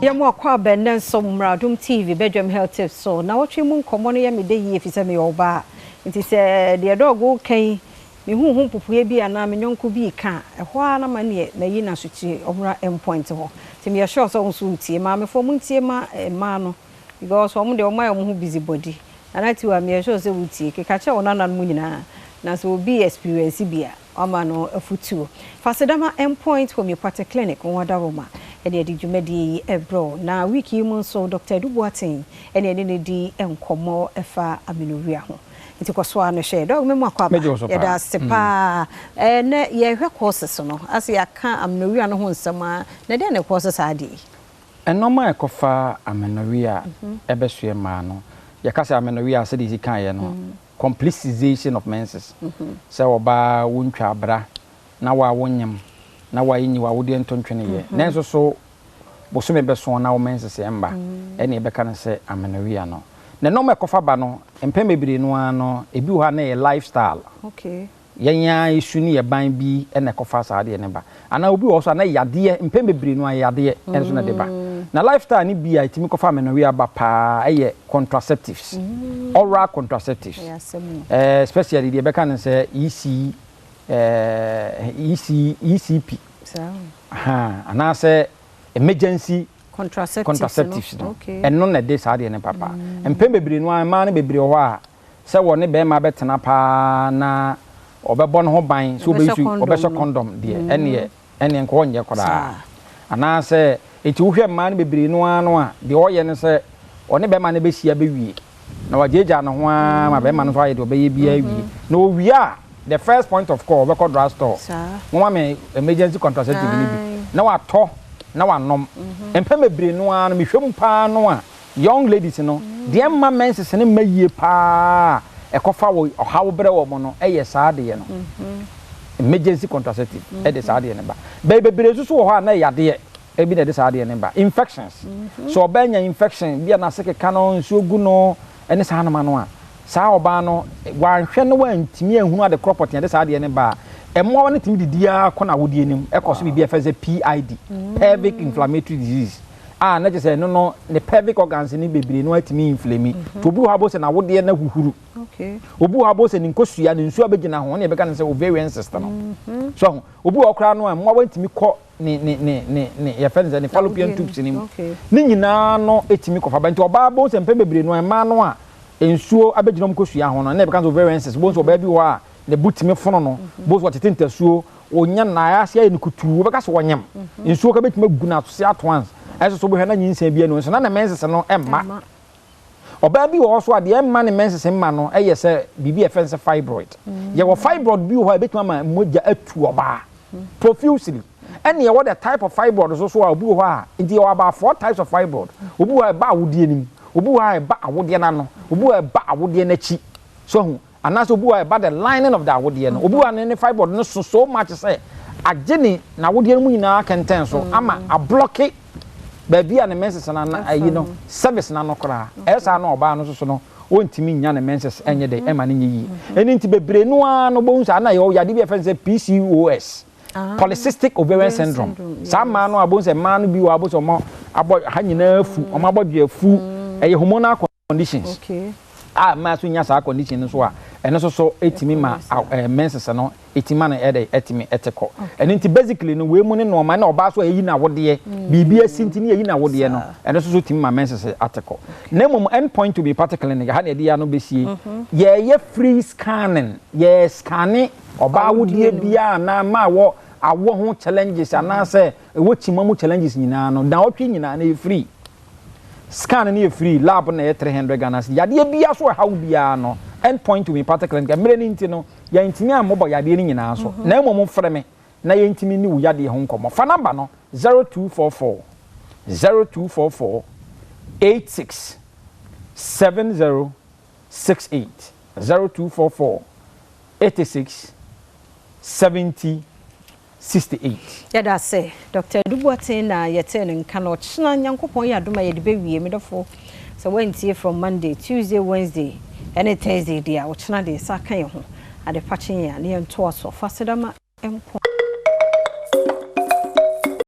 Yɛn mu akɔ aba nnɛ nso mmra Adom TV badwam health tips so. Na wɔtwe mu nkɔmmɔ no yɛ me dɛ yie efisɛ meyɛ ɔbaa. Nti sɛ deɛ dɔg reka yi, mehu ho mpopoeɛ bi anaa me yɔnko bi reka a, ɛhɔ ara na ma neɛ mayi n'asotire ɔmmra Mpoint hɔ. Nti meyɛ sure sɛ wo nso wotie. Maamefoɔ, montie ma mmaa no because wɔn deɛ wɔn ayɛ wɔn ho busy body. Nana Tiwa, meyɛ sure sɛ wotie. Keka kyerɛ wo nananom nyinaa. Na sɛ obi experience bi a, wama no afutuo. Fasedama Mpoint Homeopathic Clinic wɔn adaroma ɛne ɛde dwumadie yi ɛbrɛ. Na week yi mu nso, Dr. Edu Boateng ɛne ɛne ne di nkɔmmɔ ɛfa amenorrhea ho. Nti kɔ so a no hwɛ. Dɔg, memu akɔ aba. Mɛgye wo so paa. Yɛda ase paa. Ɛnɛ yɛhwɛ causes no. Ase yɛaka amenorrhea no ho nsɛm a, na deɛ na causes saa adeɛ yi? Ɛnɔɔma a ɛkɔfa amenorrhea ɛbɛsoɛ mmaa no, yɛka sɛ amenorrhea, sɛdeɛ ɛsi kaeɛ no, complete cessation of menses, sɛ ɔbaa wontwa abra na wa wonyam na wayɛ wa wodeɛ ntontwene nanso so bosome bɛso na wo menses ɛmba, ɛne ɛbɛka no sɛ amenorrhea no. Na nɔɔma ɛkɔfa ba no, mpɛn bebree no ara no, ebi wɔ hɔ a na ɛyɛ lifestyle, yɛn a esu ne yɛ ban bi ɛna ɛkɔfa saa adeɛ ne ba, anaa obi wɔ hɔ so a na yadeɛ. Mpɛn bebree no a yadeɛ ɛnso na de ba. Na lifestyle ne bi a ɛtumi kɔfa amenorrhea ba paa ɛyɛ contraceptives, oral contraceptives, Ɛyɛ asɛm no. Especially deɛ ɛbɛka no sɛ EC EC ECP. Saa. Aha, anaasɛ emergency contraceptives. Contraceptives no. No. Ɛno na ɛde saa adeɛ ne papa. Mpɛn bebree no a, mmaa no bebree wɔ hɔ a, sɛ wɔne bɛrima bɛtena paa na ɔbɛbɔ ne ho ban sɛ ɔbɛhyɛ ɔbɛsu condom ɔbɛhyɛ no. Condom deɛ, ɛneɛ nka ɔnyɛ koraa. Saa. Anaasɛ eti wohwɛ mmaa no bebree no ara no a, deɛ ɔyɛ no sɛ ɔne bɛrima no bɛhyia bɛwie na wagyaagyaa ne ho ara ma bɛrima no nso ayɛ deɛ ɔbɛyɛ biara wie na owie a, the first point of call, ɔbɛkɔ drug store. "Wɔn ma emergency contraceptive ni bi" na watɔ na wanom. Mpɛn bebree no ara no, mehwɛ mu paa no a, young ladies no deɛ, mma menses ne mma yie paa, ɛkɔfa wɔ ɔhaw brɛ wɔn no, ɛyɛ saa adeɛ no, emergency contraceptive ɛde saa adeɛ no ba. Bɛyɛ bebree nso so wɔ hɔ a na ɛyɛ adeɛ ebi na ɛde saa adeɛ no ba, infections. So ɔbaa nya infection bi a n'ase keka no, nsuo gu no, ɛne saa anoma no a, saa ɔbaa no wanhwɛ no wantumi ahunu ade korɔ pɔtee ɛde saa adeɛ no ba a, ɛmmoawa no tumi didi ara kɔ n'awodeɛ no mu, ɛkɔ so biribi a ɛfɛ sɛ PID, pelvic inflammatory disease, a na kyerɛ sɛ ɛno no ne pelvic organs no bebree no atumi inflame. Nti obi wɔ hɔ abɔ sɛ n'awodeɛ no ahuhuru, obi wɔ hɔ abɔ sɛ ne nkosua ne nsuo abɛgyina ho, ne yɛbɛka no sɛ ovarian cyst no so ho. Obi wɔ hɔ koraa no a, mmoawa ntumi kɔ ne yɛfɛ no sɛ ne fallopian tubes ne mu ne nyinaa no etumi kɔfa ba. Nti ɔbaa bɔ sɛ mpɛn bebree no, mmaa no a nsuo abɛgyina wɔn kosua ho no na yɛbɛka sɛ ovarian cyst. Bɔ sɛ ɔbaa bi wɔ hɔ a ne bu tumi fono no, bɔ sɛ ɔtete ntasuo, onya nan ase ayɛ no kutuu, wɔbɛka sɛ wɔnyam nsuo ka bɛtumi agu n'ase at once, ɛnso so bɛhwɛ na nyinsɛn bi anu nso na ne menses no ɛmma. Ɔbaa bi wɔ hɔ so a, deɛ ɛmma ne menses mma no ɛyɛ sɛ biribi a yɛfrɛ no sɛ fibroid. Yɛwɔ fibroid bi wɔ hɔ a ɛbɛtumi ama mogya atu ɔbaa profusely, ɛne yɛwɔ the type of fibroid so a obi wɔ hɔ a, nti yɛwɔ about four types of fibroid. Obi wɔ hɔ a ɛba awodeɛ no mu, obi wɔ hɔ a ɛba awodeɛ n'ano, obi wɔ hɔ a ɛba awodeɛ n'akyi so ho, anaasɛ obi wɔ hɔ a ɛba the lining of the awodeɛ no. Obi wɔ hɔ a ne fibroid no so so much sɛ agye ne n'awodeɛ no mu nyinaa kɛntɛn so ama ablock baabi a ne menses na ayi no service na no koraa. Ɛyɛ saa na ɔbaa no soso no wɔntumi nya ne menses ɛnyɛ de ɛma ne nyɛ yie. Ɛno nti bebree no ara no bɔhu saa na yɛwɔ yadeɛ bi a yɛfrɛ no sɛ PCOS, polycystic ovarian syndrome. Saa mmaa no a bɔhu sɛ mmaa no bi wɔ abɔ sɛ ɔmo abɔ ha nyinaa fu, ɔmo abɔdwe afu, ɛyɛ hormonal conditions a mmaa so nya saa condition no so a, ɛno nso so ɛtumi ma menses no ɛtumi ma no ɛde ɛtumi ɛte kɔ. Ɛno nti basically no, wei mu ne nneɛma na ɔbaa so a ɛyi n'awodeɛ biribi asi nti ne yɛyi n'awodeɛ no, ɛno nso so tumi ma menses ate kɔ. Na mmom End Point Homeopathic Clinic ha na yɛde yɛ ano bɛsie, yɛyɛ free scanning. Yɛ scanne ɔbaa awodeɛ biara anaa mmaa wɔ awɔ ho challenges anaasɛ ɛwɔ kyima mu challenges nyinaa no, na ɔtwe nyinaa no yɛ free scan no, yɛ free lab na yɛ 300 Ghana cedis. Yadeɛ biara so ɛhaw biara no, End Point Homeopathic Clinic, mmerɛ no nti no yɛntumi ammobɔ yadeɛ no nyinaa so, na mmom frɛ me na yɛntumi ne wo yadeɛ ho nkɔmmɔ. Fa number no 0244 0244 86 70 68, 0244 86 70 68. Yɛda ase, Dr. Edu Boateng, na yɛtee ne nka no. Ɔkyena Nyankopɔn yɛ adom a, yɛde bɛwie. Medɔfo, sɛ woantie from Monday, Tuesday, Wednesday ɛne Thursday deɛ a, ɔkyena deɛ sa ka yɛ ho ade pakye yɛn a ne yɛntoa so. Fa sedama mpo.